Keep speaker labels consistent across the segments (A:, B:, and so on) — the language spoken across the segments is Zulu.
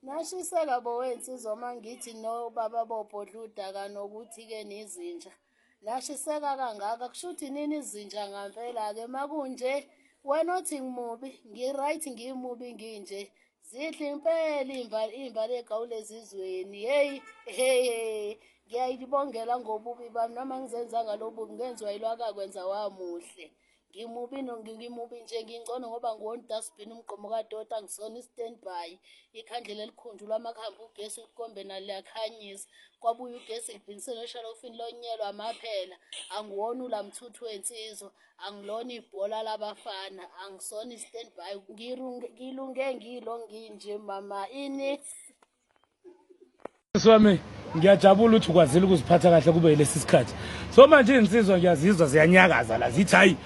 A: Nashiseka bo wensizwa uma ngithi nobaba bobhodla udaka nokuthi-ke nizinja. Nashiseka kangaka kushuthi nini izinja ngampela-ke makunje wena othi ngimubi ngi-right ngimubi nginje zihle impela iy'mbali ey'gawula ezizweni heyi hey ngiyayibongela ngobubi bami noma ngizenzanga lobubi ngenziwa yilwakakwenza wamuhle. Ngimubi ngimubi nje ngingcono ngoba ngiwona udustbin umgqomo kadoti angisona i-standby ikhandlela elikhunjulwa amakhambi ugesi ukombe naliyakhanyisa kwabuya ugesi liphindisele eshalofini lonyelwa amaphela angiwona ulamthuthu wensizwa angilona ibhola labafana angisona i-standby ngilunge ngilo nginje mama ini.
B: Sisi wami, ngiyajabula ukuthi ukwazile ukuziphatha kahle kube yilesi sikhathi. So manje izinsizwa ngiyazizwa ziyanyakaza la, zithi hayi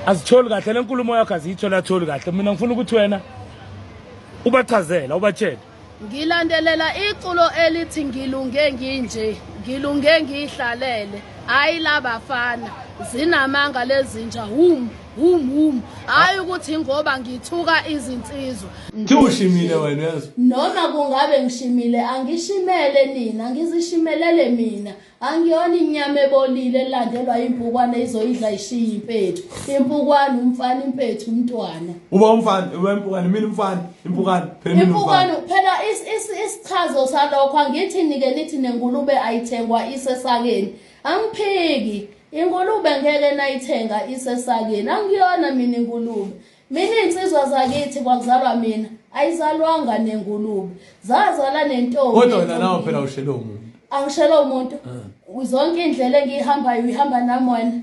B: azitholi kahle le nkulumo yakho, aziyitholi atholi kahle. Mina ngifuna ukuthi wena ubachazela, ubatshele.
A: Ngilandelela iculo elithi ngilunge nginje, ngilunge ngihlalele, hayi labafana zinamanga lezinja hum hum hum, hayi ukuthi ngoba ngithuka izinsizwa.
C: Kuthiwa ushimile wena, uyezwa?
A: Noma kungabe ngishimile angishimele nina, ngizishimelele mina. Angiyona inyama ebolile elandelwa impukwane izoyidla ishiye impethu. Impukwane umfana, impethu umntwana.
C: Uba umfana, uba impukane, mina umfana, impukane, phela mina
A: Impukane phela isichazo salokho angithi nike nithi nengulube ayithengwa isesakeni. Angiphiki. Ingulube ngeke nayithenga isesakeni. Angiyona mina ingulube. Mina iy'nsizwa zakithi kwakuzalwa mina ayizalwanga nengulube. Zazala nentombi.
C: Kodwa wena nawe phela ushele umuntu.
A: Angishele umuntu. Zonke indlela engiyihambayo uyihamba nami wena.